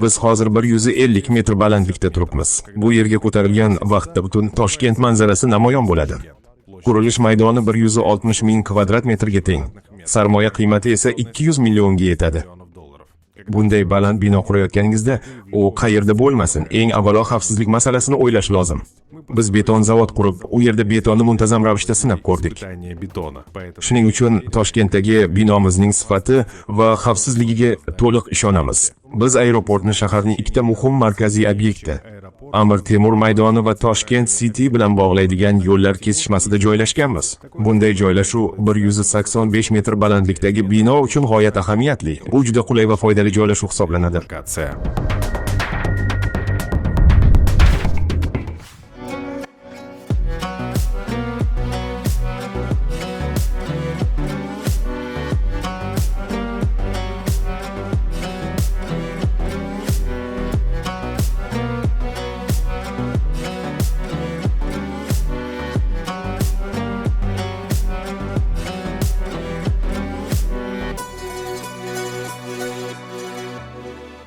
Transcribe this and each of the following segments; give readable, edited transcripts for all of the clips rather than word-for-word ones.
Biz hozir 150 metr balandlikda turibmiz. Bu yerga ko'tarilgan vaqtda butun Toshkent manzarasi namoyon bo'ladi. Qurilish maydoni 160 ming kvadrat metrga teng. Sarmoya qiymati esa 200 millionga yetadi. Bunday baland bino qurayotganingizda, u qayerda bo'lmasin, eng avvalo xavfsizlik masalasini o'ylash lozim. Biz beton zavod qurib, u yerda betonni muntazam ravishda sinab ko'rdik. Испытание бетона. Поэтому Shuning uchun Toshkentdagi binomizning sifati va xavfsizligiga to'liq ishonamiz. Biz aeroportni shaharning ikkita muhim markaziy obyekti, Amir Temur maydoni va Toshkent City bilan bog'laydigan yo'llar kesishmasida joylashganmiz. Bunday joylashuv 185 metr balandlikdagi bino uchun g'oyat ahamiyatli. Bu juda qulay va foydali joylashuv hisoblanadi. Локация.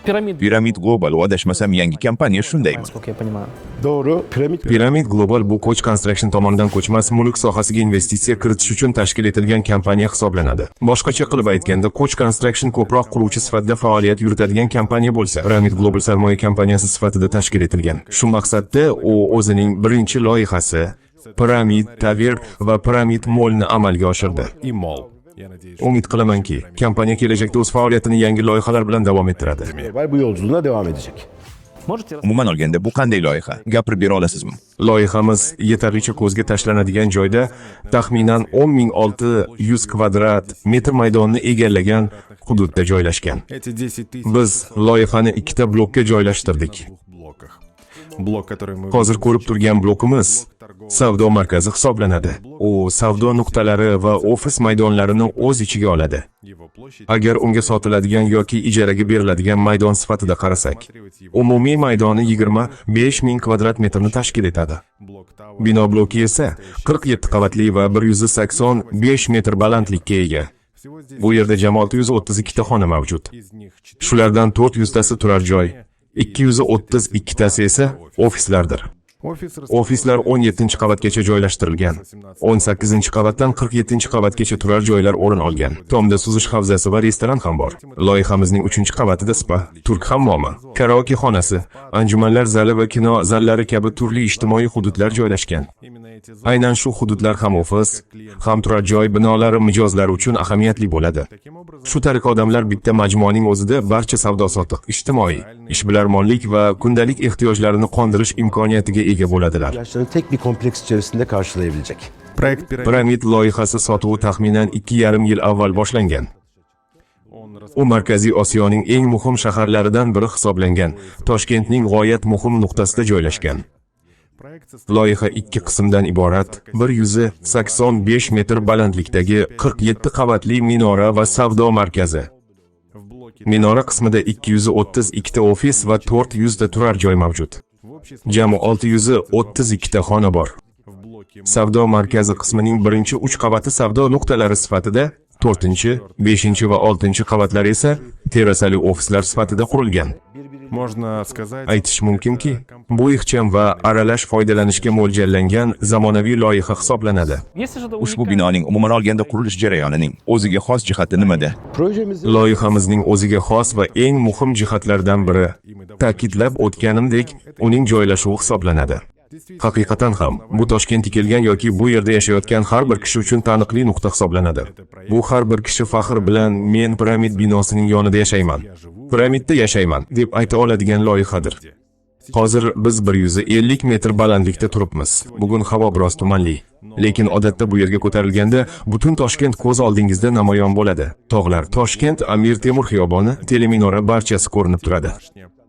Пирамид, Pyramid Global, adashmasam, yangi kompaniya, shundaymi? Насколько я понимаю. Doğru. Piramit Pyramid Global bu Koch Construction tomonidan ko'chmas mulk sohasiga investitsiya kiritish uchun tashkil etilgan kompaniya hisoblanadi. Boshqacha qilib aytganda, Koch Construction ko'proq quruvchi sifatida faoliyat yuritadigan kompaniya bo'lsa, Pyramid Global sarmoya kompaniyasi sifatida tashkil etilgan. Shu maqsadda u o'zining birinchi loyihasi Pyramid Tower va Pyramid Mallni amalga oshirdi. И Mall. Я надеюсь, Umid qilamanki, kompaniya kelajakda o'z faoliyatini yangi loyihalar bilan davom ettiradi. Global bu yolculuğuna devam edecek. Можете Umuman olganda, bu qanday loyiha? Gapirib bera olasizmi? Loyihamiz yetarlicha ko'zga tashlanadigan joyda, taxminan 10,600 kvadrat metr maydonni egallagan hududda joylashgan. Эти 10 тысяч Biz loyihani ikkita blokka joylashtirdik. Двух блоках. Блок, который мы Hozir ko'rib turgan blokimiz savdo markazi hisoblanadi. U savdo nuqtalari va ofis maydonlarini o'z ichiga oladi. Его площадь Agar unga sotiladigan yoki ijaraga beriladigan maydon sifatida qarasak, umumiy maydoni 25 ming kvadrat metrni tashkil etadi. Блок Tower Bino bloki esa 47 qavatli va 185 metr balandlikka ega. Всего здесь Bu yerda jami 632 ta xona mavjud. Из них 4 Shulardan 400 tasi turar joy, 232 tasi esa ofislardir. Офис Ofislar 17 qavatgacha joylashtirilgan. 18 qavatdan 47 qavatgacha turar joylar o'rin olgan. Tomda suzish havzasi va restoran ham bor. Loyihamizning 3-qavatida spa, turk hammomi, karaoke xonasi, anjumanlar zali va kino zallari kabi turli ijtimoiy hududlar joylashgan. Именно эти зоны Aynan shu hududlar ham ofis, ham turar joy binolari mijozlari uchun ahamiyatli bo'ladi. Таким образом Shu tariqa odamlar bitta majmuaning o'zida barcha savdo-sotiq, ijtimoiy, ishbilarmonlik va kundalik ehtiyojlarini qondirish imkoniyatiga ega bo'ladilar. İhtiyaçlarını tek bir kompleks içerisinde karşılayabilecek. Проект Пирамид Piramid loyihasi sotuvi taxminan 2,5 yil avval boshlangan. Он U Markaziy Osiyoning eng muhim shaharlaridan biri hisoblangan Toshkentning g'oyat muhim nuqtasida joylashgan. Проект состоит Loyiha ikki qismdan iborat. 185 metr balandlikdagi 47 qavatli minora va savdo markazi. В блоке Minora qismida 232 ta ofis va 400 ta turar joy mavjud. В общей Jami 632 ta xona bor. В блоке Savdo markazi qismining birinchi uch qavati savdo nuqtalari sifatida, to'rtinchi, beshinchi va oltinchi qavatlar esa terrasali ofislar sifatida qurilgan. Можно сказать, Aytish mumkinki, bu ixcham va aralash foydalanishga mo'ljallangan zamonaviy loyiha hisoblanadi. Если же это Ushbu binoning, umuman olganda, qurilish jarayonining o'ziga xos jihati nimada? Projemizin Loyihamizning o'ziga xos va eng muhim jihatlardan biri, ta'kidlab o'tganimdek, uning joylashuvi hisoblanadi. Haqiqatan ham, bu Toshkentga kelgan yoki bu yerda yashayotgan har bir kishi uchun taniqli nuqta hisoblanadi. Bu har bir kishi faxr bilan "Men piramid binosining yonida yashayman, piramidda yashayman" deb ayta oladigan loyihadir. Hozir biz 150 metr balandlikda turibmiz. Bugun havo biroz tumanli. Lekin odatda bu yerga ko'tarilganda butun Toshkent ko'z oldingizda namoyon bo'ladi. Tog'lar, Toshkent, Amir Temur xiyoboni, teleminora, barchasi ko'rinib turadi.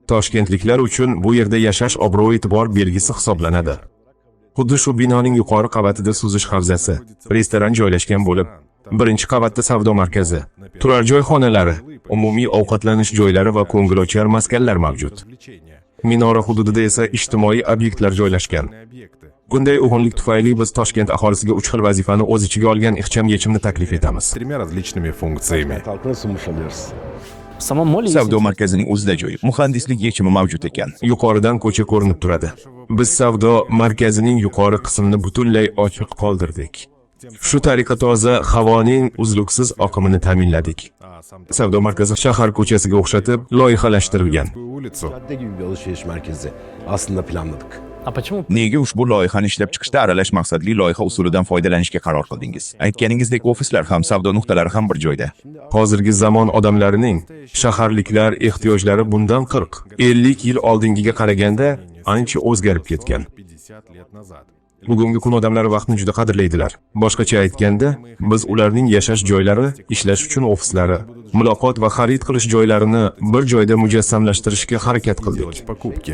Toshkentliklar uchun bu yerda yashash obro'-e'tibor belgisi hisoblanadi. Xuddi shu binoning yuqori qavatida suzish havzasi, restoran joylashgan bo'lib, birinchi qavatda savdo markazi, turar joy xonalari, umumiy ovqatlanish joylari va ko'ngilochar maskanlar mavjud. Развлечения, Minora hududida esa ijtimoiy obyektlar joylashgan. Объекты. Bunday uyg'unlik tufayli biz Toshkent aholisiga uch xil vazifani o'z ichiga olgan ixcham yechimni taklif etamiz. С тремя различными функциями. Halkına sunmuş oluyoruz. В самом молле есть Savdo markazining o'zida ajoyib muhandislik yechimi mavjud ekan. Yuqoridan ko'cha ko'rinib turadi. Biz savdo markazining yuqori qismini butunlay ochiq qoldirdik. Shu tariqa toza havoning uzluksiz oqimini ta'minladik. А сам Savdo markazi shahar ko'chasiga o'xshatib loyihalashtirilgan. Улицу. Cadde gibi bir alışveriş merkezi aslında planladık. А почему Nega ushbu loyihani ishlab chiqishda aralash maqsadli loyiha usulidan foydalanishga qaror qildingiz? Aytganingizdek, ofislar ham, savdo nuqtalari ham bir joyda. Hozirgi zamon odamlarining, shaharliklar ehtiyojlari bundan 40, 50 yil oldingiga qaraganda ancha o'zgarib ketgan. 50 лет назад. Bugungi kun odamlari vaqtni juda qadrlaydilar. Boshqacha aytganda, biz ularning yashash joylari, ishlash uchun ofislari, muloqot va xarid qilish joylarini bir joyda mujassamlashtirishga harakat qildik. Делать покупки.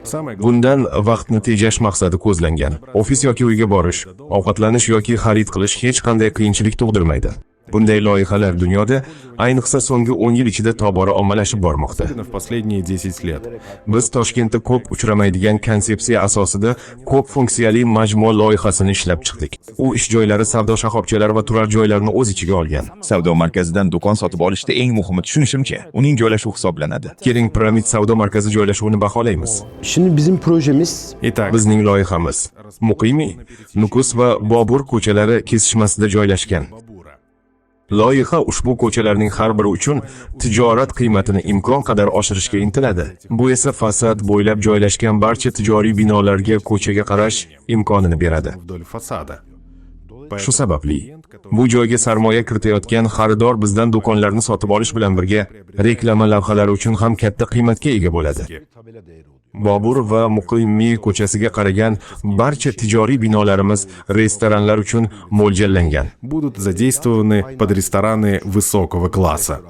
Самое главное, Bundan vaqtni tejash maqsadi ko'zlangan. Ofis yoki uyga borish, ovqatlanish yoki xarid qilish hech qanday qiyinchilik tug'dirmaydi. Bunday loyihalar dunyoda, ayniqsa so'nggi 10 yil ichida tobora ommalashib bormoqda. особенно в последние 10 лет. Biz Toshkentda ko'p uchramaydigan konsepsiya asosida ko'p funksiyali majmua loyihasini ishlab chiqdik. U ish joylari, savdo shoxobchalari va turar joylarni o'z ichiga olgan. Savdo markazidan do'kon sotib olishda eng muhimi, tushunishimcha, uning joylashuvi hisoblanadi. Keling, Piramid savdo markazi joylashuvini baholaymiz. Şimdi bizim projemiz Итак, Bizning loyihamiz Muqimiy, Nukus va Bobur ko'chalari kesishmasida joylashgan. Бабура. Loyiha ushbu ko'chalarning har biri uchun tijorat qiymatini imkon qadar oshirishga intiladi. Bu esa fasad bo'ylab joylashgan barcha tijoriy binolarga ko'chaga qarash imkonini beradi. Вдоль фасада. Shu sababli bu joyga sarmoya kiritayotgan xaridor bizdan do'konlarni sotib olish bilan birga reklama lavhalari uchun ham katta qiymatga ega bo'ladi. Bobur va Muqimiy ko'chasiga qaragan barcha tijoriy binolarimiz restoranlar uchun mo'ljallangan. Будут задействованы под рестораны высокого класса.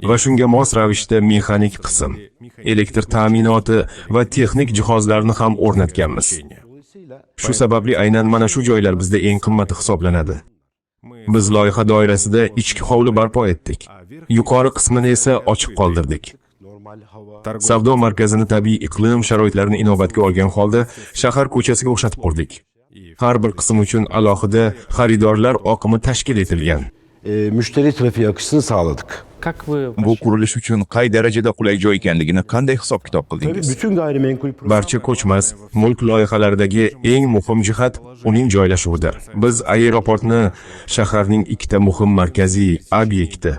Va shunga mos ravishda mexanik qism, elektr ta'minoti va texnik jihozlarni ham o'rnatganmiz. Shu sababli aynan mana shu joylar bizda eng qimmati hisoblanadi. Biz loyiha doirasida ichki hovli barpo etdik. Yuqori qismini esa ochiq qoldirdik. Normal hava Savdo markazini tabiiy iqlim sharoitlarini inobatga olgan holda shahar ko'chasiga o'xshatib qurdik. Har bir qism uchun alohida xaridorlar oqimi tashkil etilgan. Müşteri trafiği akışını sağladık. Как вы Bu qurilish uchun qay darajada qulay joy ekanligini qanday hisob kitob Tabii qildingiz? bütün gayrimenkul Barcha ko'chmas mulk loyihalaridagi eng muhim jihat uning joylashuvidir. Biz aeroportni shaharning ikkita muhim markaziy obyekti,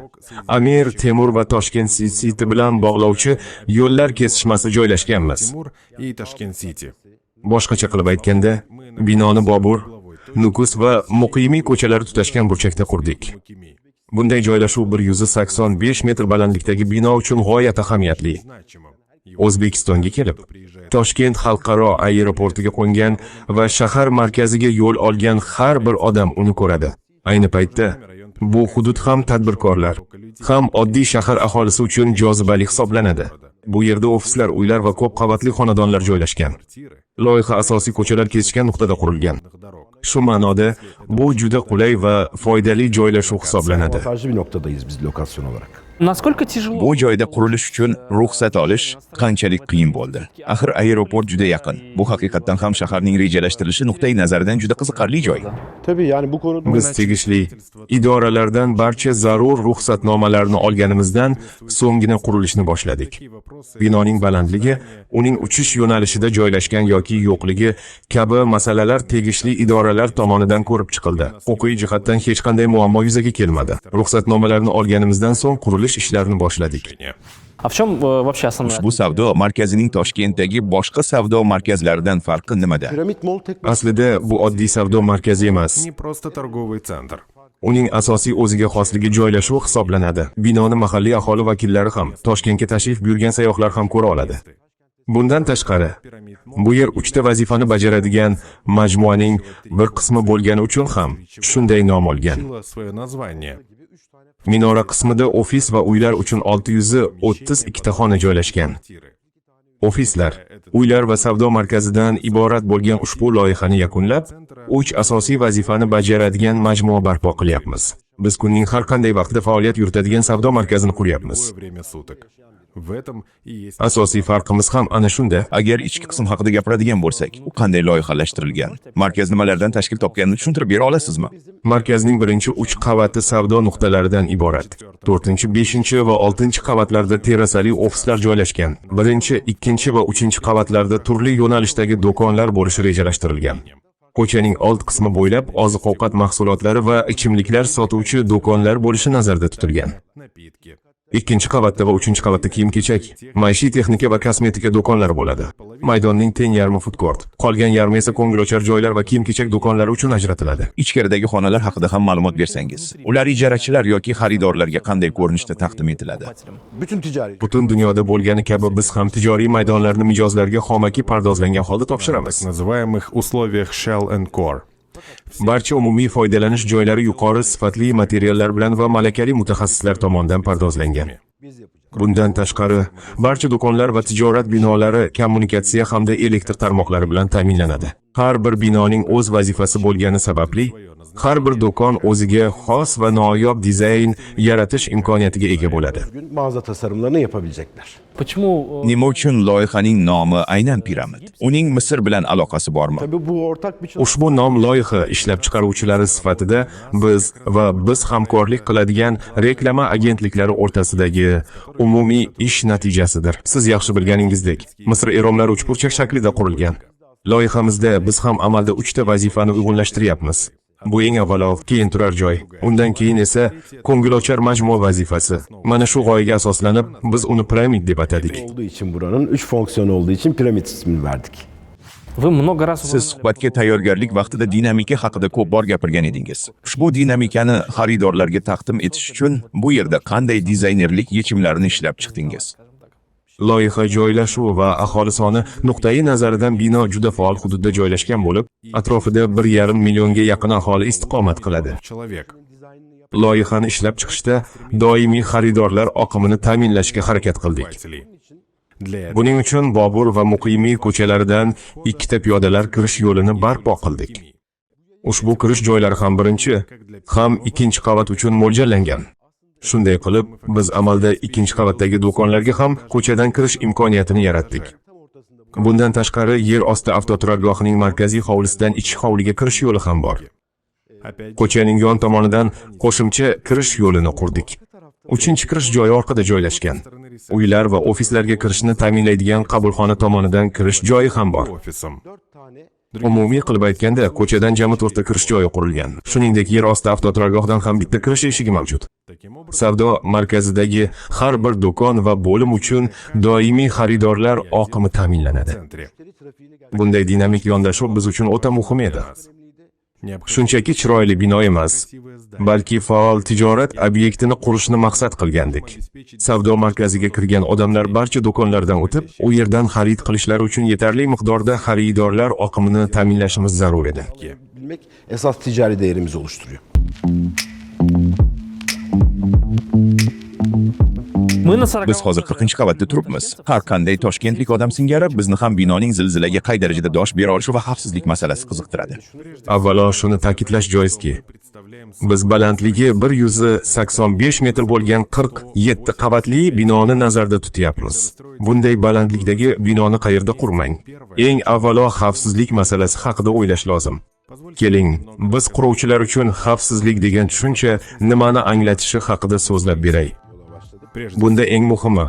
Amir Temur va Toshkent City bilan bog'lovchi yo'llar kesishmasi joylashganmiz. Тимур и Ташкент-Сити. Boshqacha qilib aytganda, binoni Bobur, Nukus va Muqimiy ko'chalari tutashgan burchakda qurdik. Мукими. Bunday joylashuv 185 metr balandlikdagi bino uchun g'oyat ahamiyatli. Значимым. O'zbekistonga kelib, Toshkent xalqaro aeroportiga qo'ngan va shahar markaziga yo'l olgan har bir odam uni ko'radi. Ayni paytda bu hudud ham tadbirkorlar, ham oddiy shahar aholisi uchun jozibali hisoblanadi. Bu yerda ofislar, uylar va ko'p qavatli xonadonlar joylashgan. Квартиры, Loyiha asosiy ko'chalar kesishgan nuqtada qurilgan. Дорог. Shu ma'noda bu juda qulay va foydali joylashuv hisoblanadi. Avantajlı bir noktadayız biz lokasyon olarak. Насколько тяжело? Bu joyda qurilish uchun ruxsat olish qanchalik qiyin bo'ldi? Axir aeroport juda yaqin. Bu haqiqatdan ham shaharning rejalashtirilishi nuqtai nazaridan juda qiziqarli joy. Tabii, yani bu konuda Biz tegishli idoralardan barcha zarur ruxsatnomalarni olganimizdan so'nggina qurilishni boshladik. Binoning balandligi, uning uchish yo'nalishida joylashgan yoki yo'qligi kabi masalalar tegishli idoralar tomonidan ko'rib chiqildi. Huquqiy jihatdan hech qanday muammo yuzaga kelmadi. Ruxsatnomalarni olganimizdan so'ng qurilish ishlarini boshladik. А в чем вообще основная? Ushbu savdo markazining Toshkentdagi boshqa savdo markazlaridan farqi nimada? Piramit Mall tek Aslida bu oddiy savdo markazi emas. Не просто торговый центр. Uning asosiy o'ziga xosligi joylashuvi hisoblanadi. Binoni mahalliy aholi vakillari ham, Toshkentga tashrif buyurgan sayyohlar ham ko'ra oladi. Bundan tashqari, bu yer uchta vazifani bajaradigan majmuaning bir qismi bo'lgani uchun ham shunday nom olgan. Получило свое название. Minora qismida ofis va uylar uchun 632 ta xona joylashgan. Квартиры. Ofislar, uylar va savdo markazidan iborat bo'lgan ushbu loyihani yakunlab, uch asosiy vazifani bajaradigan majmua barpo qilyapmiz. Biz kunning har qanday vaqtida faoliyat yuritadigan savdo markazini quryapmiz. Любое время суток. В этом и есть Asosiy farqimiz ham ana shunda. Agar ichki qism haqida gapiradigan bo'lsak, u qanday loyihalashtirilgan? Markaz nimalardan tashkil topganini tushuntirib bera olasizmi? Markazning birinchi uch qavati savdo nuqtalaridan iborat. To'rtinchi, beshinchi va oltinchi qavatlarda terrasali ofislar joylashgan. Birinchi, ikkinchi va uchinchi qavatlarda turli yo'nalishdagi do'konlar bo'lishi rejalashtirilgan. Ko'chaning old qismi bo'ylab oziq-ovqat mahsulotlari va ichimliklar sotuvchi do'konlar bo'lishi nazarda tutilgan. Напитки. Ikkinchi qavatda va uchinchi qavatda kiyim-kechak, maishiy texnika va kosmetika do'konlari bo'ladi. Maydonning teng yarmi food-court, qolgan yarmi esa ko'ngilochar joylar va kiyim-kechak do'konlari uchun ajratiladi. Ichkaridagi xonalar haqida ham ma'lumot bersangiz. Ular ijarachilar yoki xaridorlarga qanday ko'rinishda taqdim etiladi? Bütün ticari Butun dunyoda bo'lgani kabi biz ham tijoriy maydonlarni mijozlarga xomaki pardozlangan holda topshiramiz. Так называемых условиях Shell and Core. Barcha umumiy foydalanish joylari yuqori sifatli materiallar bilan va malakali mutaxassislar tomonidan pardozlangan. Bundan tashqari, barcha do'konlar va tijorat binolari kommunikatsiya hamda elektr tarmoqlari bilan ta'minlanadi. Har bir binoning o'z vazifasi bo'lgani sababli, har bir do'kon o'ziga xos va noyob dizayn yaratish imkoniyatiga ega bo'ladi. Bugün mağaza tasarımlarını yapabilecekler. Почему Nima uchun loyihaning nomi aynan piramid? Uning Misr bilan aloqasi bormi? Tabii bu ortak bir çalışma. Ushbu nom loyiha ishlab chiqaruvchilari sifatida biz va biz hamkorlik qiladigan reklama agentliklari o'rtasidagi umumiy ish natijasidir. Siz yaxshi bilganingizdek, Misr eromlari uchburchak shaklida qurilgan. Loyihamizda biz ham amalda uchta vazifani uyg'unlashtiryapmiz. Bu eng avvalo keyin turar joy, undan keyin esa ko'ngilochar majmua vazifasi. Mana shu g'oyaga asoslanib, biz uni piramid deb atadik. Olduğu için, buranın üç fonksiyonu olduğu için piramit ismini verdik. Вы много раз Siz suhbatga tayyorgarlik vaqtida dinamika haqida ko'p bor gapirgan edingiz. Ushbu dinamikani xaridorlarga taqdim etish uchun bu yerda qanday dizaynerlik yechimlarini ishlab chiqdingiz? Loyiha joylashuvi va aholi soni nuqtai nazaridan bino juda faol hududda joylashgan bo'lib, atrofida 1,5 millionga yaqin aholi istiqomat qiladi. Человек. Loyihani ishlab chiqishda doimiy xaridorlar oqimini ta'minlashga harakat qildik. Покупателей. Для этого Buning uchun Bobur va Muqimiy ko'chalaridan ikkita piyodalar kirish yo'lini barpo qildik. Ushbu kirish joylari ham birinchi, ham ikkinchi qavat uchun mo'ljallangan. Shunday qilib, biz amalda ikkinchi qavatdagi do'konlarga ham ko'chadan kirish imkoniyatini yaratdik. Bundan tashqari, yer osti avtoturargohining markaziy hovlisidan ichki hovliga kirish yo'li ham bor. Опять Ko'chaning yon tomonidan qo'shimcha kirish yo'lini qurdik. Uchinchi kirish joyi orqada joylashgan. Uylar va ofislarga kirishni ta'minlaydigan qabulxona tomonidan kirish joyi ham bor. Офисом. Umumiy qilib aytganda, ko'chadan jami to'rtta kirish joyi qurilgan. Shuningdek, yer osti avtoturargohdan ham bitta kirish eshigi mavjud. Таким образом, Savdo markazidagi har bir do'kon va bo'lim uchun doimiy xaridorlar oqimi ta'minlanadi. В центре. Bunday dinamik yondashuv biz uchun o'ta muhim edi. Необходимо Shunchaki chiroyli bino emas, красивое здание. Balki faol tijorat obyektini qurishni maqsad qilgandik. Savdo markaziga kirgan odamlar barcha do'konlardan o'tib, u yerdan xarid qilishlari uchun yetarli miqdorda xaridorlar oqimini ta'minlashimiz zarur edi. Bilmek esas ticari değerimizi oluşturuyor. Мы на 40 Biz hozir 40-qavatda turibmiz. Har qanday toshkentlik odam singari bizni ham binoning zilzilaga qay darajada dosh bera olishi va xavfsizlik masalasi qiziqtiradi. Avvalo shuni ta'kidlash joizki, Представляем biz balandligi 185 metr bo'lgan 47 qavatli binoni nazarda tutyapmiz. Bunday balandlikdagi binoni qayerda qurmang? Eng avvalo xavfsizlik masalasi haqida o'ylash lozim. Keling, biz quruvchilar uchun xavfsizlik degan tushuncha nimani anglatishi haqida so'zlab beray. Прежде Bunda eng muhimi,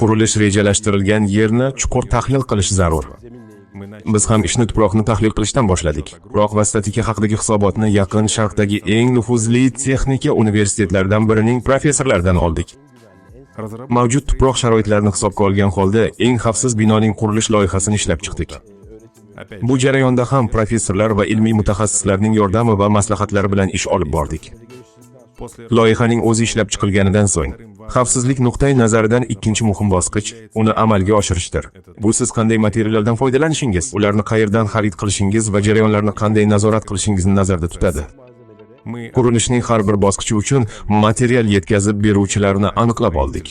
qurilish rejalashtirilgan yerni chuqur tahlil qilish zarur. Мы начали Biz ham ishni tuproqni tahlil qilishdan boshladik. Tuproq va statika haqidagi hisobotni Yaqin Sharqdagi eng nufuzli texnika universitetlaridan birining professorlaridan oldik. Разработать Mavjud tuproq sharoitlarini hisobga olgan holda eng xavfsiz binoning qurilish loyihasini ishlab chiqdik. Опять Bu jarayonda ham professorlar va ilmiy mutaxassislarning yordami va maslahatlari bilan ish olib bordik. После Loyihaning o'zi ishlab chiqilganidan so'ng, xavfsizlik nuqtai nazaridan ikkinchi muhim bosqich uni amalga oshirishdir. Bu siz qanday materiallardan foydalanishingiz, ularni qayerdan xarid qilishingiz va jarayonlarni qanday nazorat qilishingizni nazarda tutadi. Мы Qurilishning har bir bosqichi uchun material yetkazib beruvchilarni aniqlab oldik.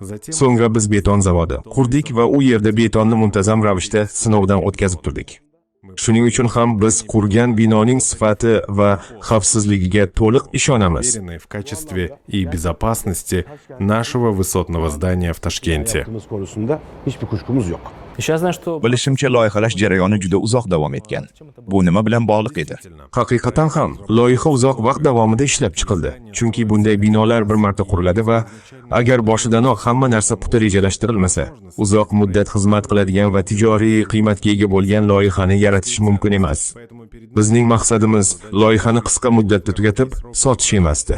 Затем So'ngra biz beton zavodi qurdik va u yerda betonni muntazam ravishda sinovdan o'tkazib turdik. Мы Shuning uchun ham biz qurgan binoning sifati va xavfsizligiga to'liq ishonamiz. Уверены в качестве и безопасности нашего высотного здания в Ташкенте. Yaptığımız konusunda hiçbir kuşkumuz yok. Еще я знаю, что Bilishimcha, loyihalash jarayoni juda uzoq davom etgan. Bu nima bilan bog'liq edi? Haqiqatan ham loyiha uzoq vaqt davomida ishlab chiqildi. Chunki bunday binolar bir marta quriladi va agar boshidanoq hamma narsa puxta rejalashtirilmasa, uzoq muddat xizmat qiladigan va tijoriy qiymatga ega bo'lgan loyihani yaratish mumkin emas. Bizning maqsadimiz loyihani qisqa muddatda tugatib, sotish emasdi.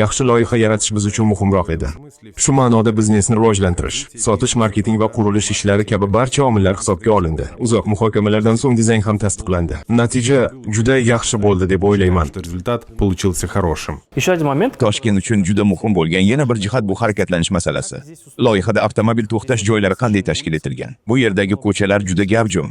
Yaxshi loyiha yaratish biz uchun muhimroq edi. Shu ma'noda biznesni rivojlantirish, sotish, marketing va qurilish ishlari kabi barcha omillar hisobga olindi. Uzoq muhokamalardan so'ng dizayn ham tasdiqlandi. Natija juda yaxshi bo'ldi deb o'ylayman. Что результат получился хорошим. Еще один момент. Toshkent uchun juda muhim bo'lgan yana bir jihat bu harakatlanish masalasi. Loyihada avtomobil to'xtash joylari qanday tashkil etilgan? Bu yerdagi ko'chalar juda gavjum.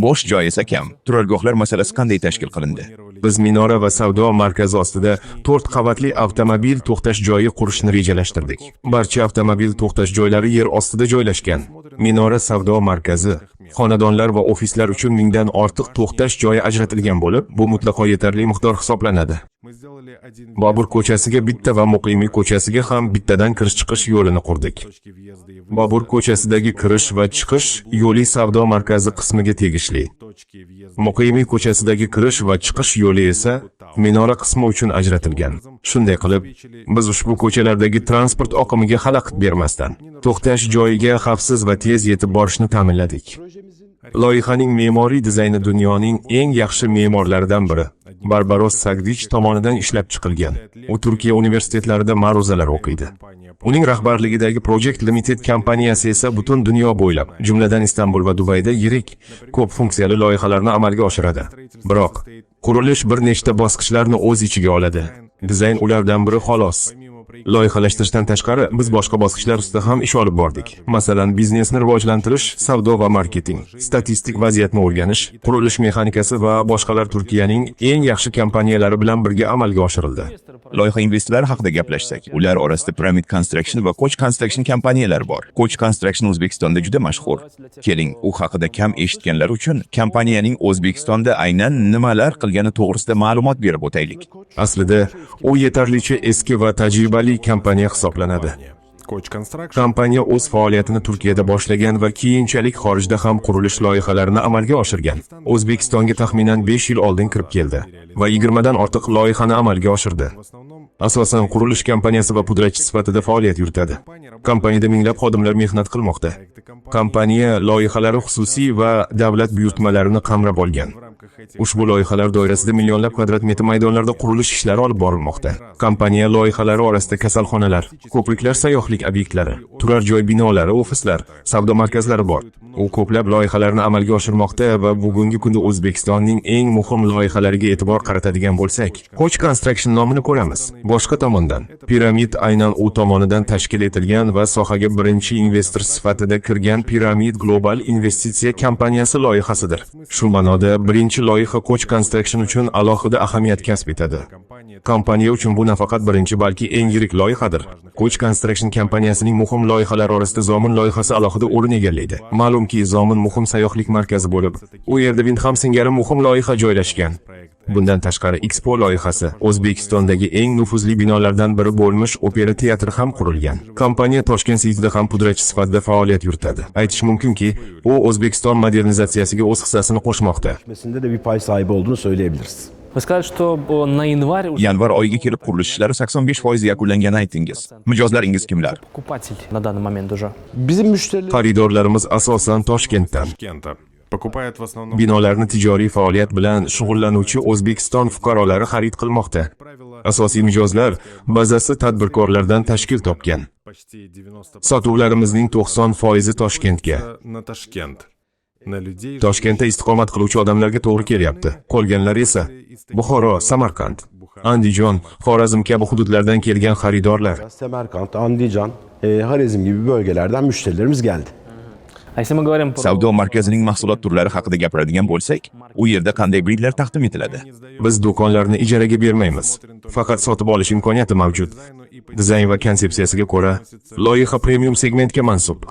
Bo'sh joy esa kam. Turargohlar masalasi qanday tashkil qilindi? Biz minora va savdo markazi ostida to'rt qavatli avtomobil to'xtash joyi qurishni rejalashtirdik. Barcha avtomobil to'xtash joylari yer ostida joylashgan. Minora savdo markazi, xonadonlar va ofislar uchun mingdan ortiq to'xtash joyi ajratilgan bo'lib, bu mutlaqo yetarli miqdor hisoblanadi. Мы сделали один Bobur ko'chasiga bitta va Muqimiy ko'chasiga ham bittadan kirish-chiqish yo'lini qurdik. точки въезда и выезда, Bobur ko'chasidagi kirish va chiqish yo'li savdo markazi qismiga tegishli. Точки въезда. Muqimiy ko'chasidagi kirish va chiqish yo'li esa minora qismi uchun ajratilgan. Shunday qilib, biz ushbu ko'chalardagi transport oqimiga xalaqit bermasdan, to'xtash joyiga xavfsiz va tez yetib borishni ta'minladik. Loyihaning me'moriy dizayni dunyoning eng yaxshi me'morlaridan biri Barbaros Sagdich tomonidan ishlab chiqilgan. U Turkiya universitetlarida ma'ruzalar o'qiydi. Uning rahbarligidagi Project Limited kompaniyasi esa butun dunyo bo'ylab, jumladan Istanbul va Dubayda yirik, ko'p funksiyali loyihalarni amalga oshiradi. Biroq, qurilish bir nechta bosqichlarni o'z ichiga oladi. Dizayn ulardan biri xolos. Loyihalashtirishdan tashqari, biz boshqa bosqichlar ustida ham ish olib bordik. Masalan, biznesni rivojlantirish, savdo va marketing, statistik vaziyatni o'rganish, qurilish mexanikasi va boshqalar Turkiyaning eng yaxshi kompaniyalari bilan birga amalga oshirildi. Loyiha investorlari haqida gaplashsak, ular orasida Pyramid Construction va Koch Construction kompaniyalari bor. Koch Construction O'zbekistonda juda mashhur. Keling, u haqida kam eshitganlar uchun kompaniyaning O'zbekistonda aynan nimalar qilgani to'g'risida ma'lumot berib o'taylik. Aslida, u yetarlicha eski va tajribali kompaniya hisoblanadi. Koch Construction Kompaniya o'z faoliyatini Turkiyada boshlagan va keyinchalik xorijda ham qurilish loyihalarini amalga oshirgan. O'zbekistonga taxminan 5 yil oldin kirib keldi va 20 dan ortiq loyihani amalga oshirdi. В основном Asosan qurilish kompaniyasi va pudratchi sifatida faoliyat yuritadi. Kompaniyada minglab xodimlar mehnat qilmoqda. Kompaniya loyihalari xususiy va davlat buyurtmalarini qamrab olgan. В рамках этих Ushbu loyihalar doirasida millionlab kvadrat metr maydonlarda qurilish ishlari olib borilmoqda. Kompaniya loyihalari orasida kasalxonalar, ko'priklar, sayyohlik obyektlari, turar joy binolari, ofislar, savdo markazlari bor. U ko'plab loyihalarni amalga oshirmoqda va bugungi kunda O'zbekistonning eng muhim loyihalariga e'tibor qaratadigan bo'lsak, Koch Construction nomini ko'ramiz. Boshqa tomondan, Piramid aynan u tomonidan tashkil etilgan va sohaga birinchi investor sifatida kirgan Piramid Global investitsiya kompaniyasi loyihasidir. Shu ma'noda birinchi loyiha Koch Construction uchun alohida ahamiyat kasb etadi. Kompaniya uchun bu nafaqat birinchi, balki eng yirik loyihadir. Koch Construction kompaniyasining muhim loyihalari orasida Zomin loyihasi alohida o'rin egallaydi. Ma'lumki, Zomin muhim sayyohlik markazi bo'lib, u yerda Windham singari muhim loyiha joylashgan. Bundan tashqari, Expo loyihasi O'zbekistondagi eng nufuzli binolardan biri bo'lmish opera teatri ham qurilgan. Kompaniya Toshkent Cityda ham pudratchi sifatida faoliyat yuritadi. Aytish mumkinki, u O'zbekiston modernizatsiyasiga o'z hissasini qo'shmoqda. Etmesinde de bir pay sahibi olduğunu söyleyebiliriz. Вы сказали, что на январь уже Yanvar oyiga kelib qurilish ishlari 85% yakunlanganini aytdingiz. Mijozlaringiz kimlar? Покупатель на данный момент уже. Bizim müşterilerimiz Xaridorlarimiz asosan Toshkentdan. Ташкента. Покупают в основном Binolarni tijoriy faoliyat bilan shug'ullanuvchi O'zbekiston fuqarolari xarid qilmoqda. Asosiy mijozlar bazasi tadbirkorlardan tashkil topgan. Почти 90 Sotuvlarimizning 90 foizi Toshkentga, на Ташкент. На людей, Toshkentda istiqomat qiluvchi odamlarga to'g'ri kelyapti. Qolganlari esa Buxoro, Samarqand, Andijon, Xorazm kabi hududlardan kelgan xaridorlar. Semerkant, Andijan, Harezm gibi bölgelerden müşterilerimiz geldi. А если мы говорим про Savdo markazining mahsulot turlari haqida gapiradigan bo'lsak, u yerda qanday brendlar taqdim etiladi? Biz do'konlarni ijaraga bermaymiz. Faqat sotib olish imkoniyati mavjud. Дизайну и Dizayn va konsepsiyasiga ko'ra, loyiha premium segmentga mansub.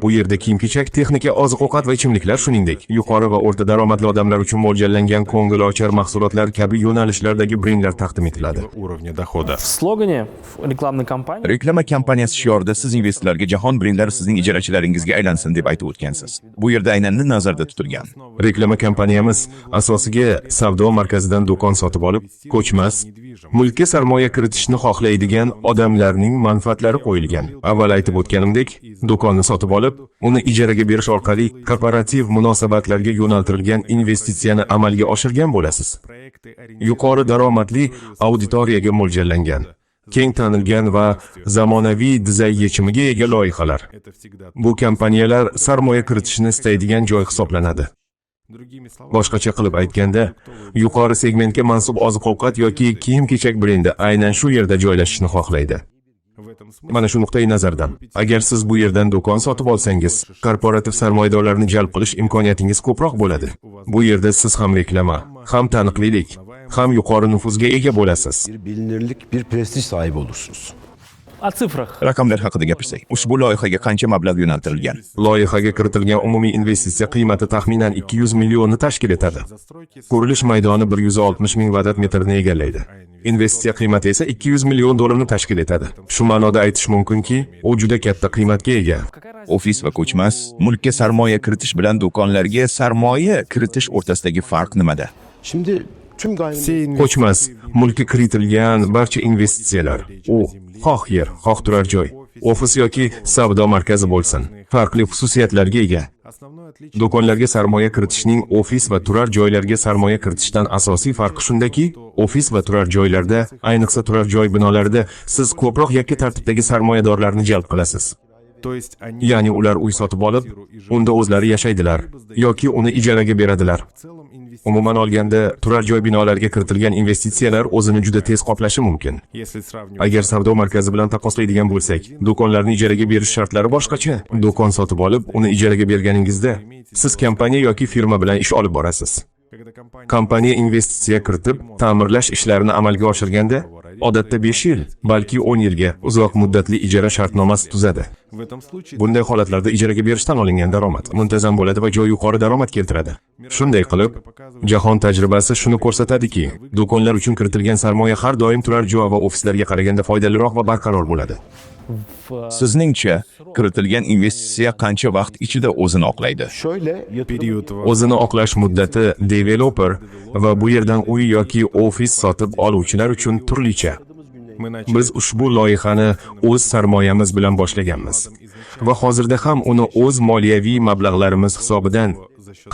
Bu yerda kiyim-kechak, texnika, oziq-ovqat va ichimliklar, shuningdek, yuqori va o'rta daromadli odamlar uchun mo'ljallangan ko'ngilochar mahsulotlar kabi yo'nalishlardagi brendlar taqdim etiladi. Уровня дохода. В слогане в рекламной кампании Reklama kampaniyasi shiorida siz investorlarga jahon brendlari sizning ijarachilaringizga aylansin deb aytib o'tgansiz. Bu yerda aynan nima nazarda tutilgan? Reklama kampaniyamiz asosiga savdo markazidan do'kon sotib olib, ko'chmas mulkka sarmoya kiritishni xohlaydigan odamlarning manfaatlari qo'yilgan. Avval aytib o'tganimdek, do'konni sotib olib, uni ijaraga berish orqali korporativ munosabatlarga yo'naltirilgan investitsiyani amalga oshirgan bo'lasiz. Yuqori daromadli auditoriyaga mo'ljallangan, keng tanilgan va zamonaviy dizayn yechimiga ega loyihalar. Это всегда. Bu kompaniyalar sarmoya kiritishni istaydigan joy hisoblanadi. Другими словами, Boshqacha qilib aytganda, yuqori segmentga mansub oziq-ovqat yoki kiyim-kechak brendi aynan shu yerda joylashishni xohlaydi. В этом смысле Mana shu nuqtai nazardan, agar siz bu yerdan do'kon sotib olsangiz, korporativ sarmoyadorlarni jalb qilish imkoniyatingiz ko'proq bo'ladi. Bu yerda siz ham reklama, ham taniqlilik, ham yuqori nufuzga ega bo'lasiz. Bir bilinirlik, bir prestij sahibi olursunuz. О цифрах. Raqamlar haqida gapirsak, ushbu loyihaga qancha mablag' yo'naltirilgan? Loyihaga kiritilgan umumiy investitsiya qiymati taxminan 200 millionni tashkil etadi. Застройки Qurilish maydoni 160 ming kvadrat metrni egallaydi. Investitsiya qiymati esa 200 million dollarni tashkil etadi. Shu ma'noda aytish mumkinki, u juda katta qiymatga ega. Ofis va ko'chmas mulkka sarmoya kiritish bilan do'konlarga sarmoya kiritish o'rtasidagi farq nimada? Şimdi tüm gayrimenkul Все Ko'chmas mulkka kiritilgan barcha investitsiyalar, u xoh yer, xoh turar joy, ofis yoki savdo markazi bo'lsin, farqli xususiyatlarga ega. Основное отличие Do'konlarga sarmoya kiritishning ofis va turar joylarga sarmoya kiritishdan asosiy farqi shundaki, ofis va turar joylarda, ayniqsa turar joy binolarida siz ko'proq yakka tartibdagi sarmoyadorlarni jalb qilasiz. То есть они Ya'ni ular uy sotib olib, unda o'zlari yashaydilar yoki uni ijaraga beradilar. В целом инвестиции, Umuman olganda, turar joy binolariga kiritilgan investitsiyalar o'zini juda tez qoplashi mumkin. Если сравнивать Agar savdo markazi bilan taqqoslaydigan bo'lsak, do'konlarni ijaraga berish shartlari boshqacha. Do'kon sotib olib, uni ijaraga berganingizda, siz kompaniya yoki firma bilan ish olib borasiz. Когда компания Kompaniya investitsiya kiritib, ta'mirlash ishlarini amalga oshirganda, odatda 5 yil, balki 10 yilga uzoq muddatli ijara shartnomasi tuzadi. В этом случае Bunday holatlarda ijaraga berishdan olingan daromad muntazam bo'ladi va joy yuqori daromad keltiradi. Shunday qilib, jahon tajribasi shuni ko'rsatadiki, do'konlar uchun kiritilgan sarmoya har doim turar joy va ofislarga qaraganda foydaliroq va barqaror bo'ladi. В Sizningcha, kiritilgan investitsiya qancha vaqt ichida o'zini oqlaydi? Şöyle yatırım Период O'zini oqlash muddati developer va bu yerdan uy yoki ofis sotib oluvchilar uchun turlicha. Мы начали Biz ushbu loyihani o'z sarmoyamiz bilan boshlaganmiz va hozirda ham uni o'z moliyaviy mablag'larimiz hisobidan,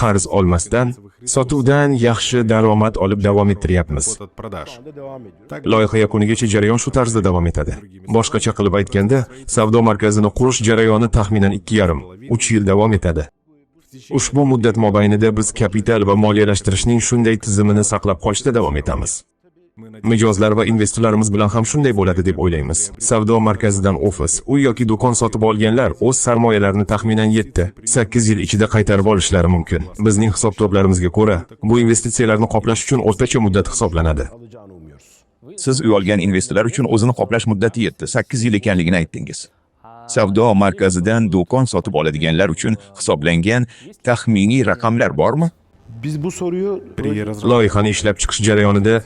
qarz olmasdan, sotuvdan yaxshi daromad olib davom ettiryapmiz. От продаж. Devam ediyor. Так, Loyiha yakunigacha jarayon shu tarzda davom etadi. Boshqacha qilib aytganda, savdo markazini qurish jarayoni taxminan 2,5-3 yil davom etadi. Ushbu muddat mobaynida biz kapital va moliyalashtirishning shunday tizimini saqlab qolishda davom etamiz. Mijozlar va investorlarimiz bilan ham shunday bo'ladi deb o'ylaymiz. Savdo markazidan ofis, uy yoki do'kon sotib olganlar o'z sarmoyalarini taxminan 7-8 yil ichida qaytarib olishlari mumkin. Bizning hisob-kitoblarimizga ko'ra, bu investitsiyalarni qoplash uchun o'rtacha muddat hisoblanadi. Alacağını umuyoruz. Siz uy olgan investorlar uchun o'zini qoplash muddati 7-8 yil ekanligini aytdingiz. Savdo markazidan do'kon sotib oladiganlar uchun hisoblangan taxminiy raqamlar bormi? Biz bu soruyu При разработке Loyihani ishlab chiqish jarayonida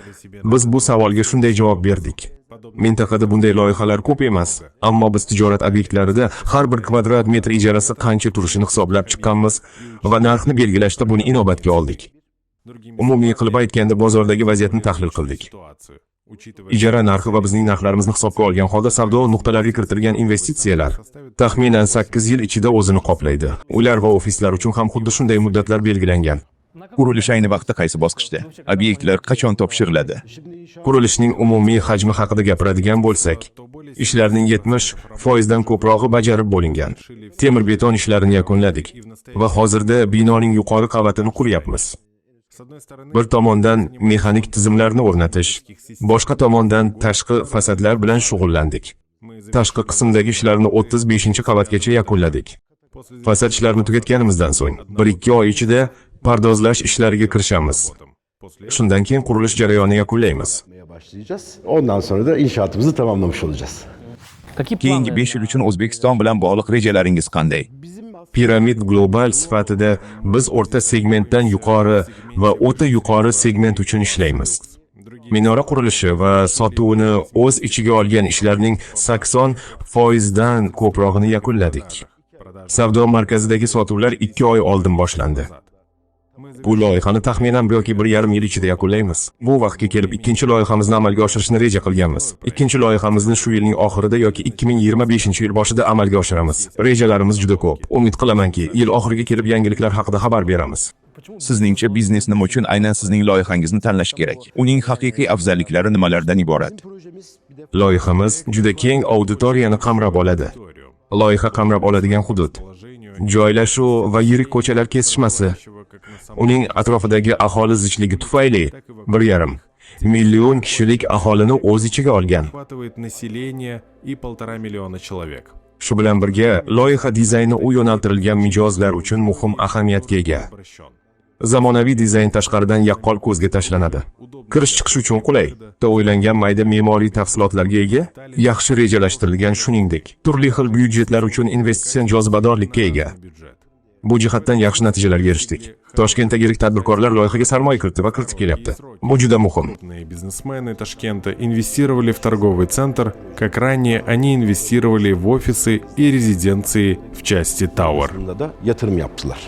biz bu savolga shunday javob berdik. Mintaqada bunday loyihalar ko'p emas, ammo biz tijorat obyektlarida har bir kvadrat metr ijarasi qancha turishini hisoblab chiqqanmiz va narxni belgilashda buni inobatga oldik. Другими Umumiy qilib aytganda, bozordagi vaziyatni tahlil qildik. Ситуацию, учитывая Ijara narxi va bizning narxlarimizni hisobga olgan holda savdo nuqtalariga kiritilgan investitsiyalar taxminan 8 yil ichida o'zini qoplaydi. Uylar va ofislar uchun ham xuddi shunday muddatlar belgilangan. Qurilish ayni vaqtda qaysi bosqichda? Obyektlar qachon topshiriladi? Qurilishning umumiy hajmi haqida gapiradigan bo'lsak, ishlarning 70 foizdan ko'prog'i bajarib bo'lingan. Temir beton ishlarini yakunladik va hozirda binoning yuqori qavatini quryapmiz. С одной стороны, Bir tomondan mexanik tizimlarni o'rnatish, boshqa tomondan tashqi fasadlar bilan shug'ullandik. Мы Tashqi qismdagi ishlarni 35-qavatgacha yakunladik. После Fasad ishlarini tugatganimizdan so'ng 1-2 oy ichida pardozlash ishlariga kirishamiz. После Shundan keyin qurilish jarayonini yakunlaymiz. Yapmaya başlayacağız. Ondan sonra da inşaatımızı tamamlamış olacağız. Какие Keyingi планы? 5 yil uchun O'zbekiston bilan bog'liq rejalaringiz qanday? Piramid Global sifatida biz o'rta segmentdan yuqori va o'ta yuqori segment uchun ishlaymiz. Minora qurilishi va sotuvini o'z ichiga olgan ishlarning 80% dan ko'prog'ini yakunladik. Savdo markazidagi sotuvlar 2 oy oldin boshlandi. Bu loyihani taxminan 1 yoki 1,5 yil ichida yakunlaymiz. Bu vaqtga kelib ikkinchi loyihamizni amalga oshirishni reja qilganmiz. Ikkinchi loyihamizni shu yilning oxirida yoki 2025-yil boshida amalga oshiramiz. Rejalarimiz juda ko'p. Umid qilamanki, yil oxiriga kelib yangiliklar haqida xabar beramiz. Sizningcha, biznes nima uchun aynan sizning loyihangizni tanlash kerak? Uning haqiqiy afzalliklari nimalardan iborat? Loyihamiz juda keng auditoriyani qamrab oladi. Loyiha qamrab oladigan hudud, joylashuv va yirik ko'chalar kesishmasi, uning atrofidagi aholi zichligi tufayli 1,5 million kishilik aholini o'z ichiga olgan. Охватывает население и 1,5 миллиона человек. Shu bilan birga, loyiha dizayni u yo'naltirilgan mijozlar uchun muhim ahamiyatga ega. Обращен. Zamonaviy dizayn tashqaridan yaqqol ko'zga tashlanadi. Kirish chiqish uchun qulay, o'ylangan mayda me'moriy tafsilotlarga ega, yaxshi rejalashtirilgan, shuningdek, turli xil byudjetlar uchun investitsion jozibadorlikka ega. Бюджет. Bu jihatdan yaxshi natijalarga erishdik. Toshkentdagi yirik tadbirkorlar loyihaga sarmoya kiritdi va kiritib kelyapti. Bu juda muhim. Крупные бизнесмены Ташкента инвестировали в торговый центр, как ранее они инвестировали в офисы и резиденции в части Тауэр. Da yatırım yaptılar.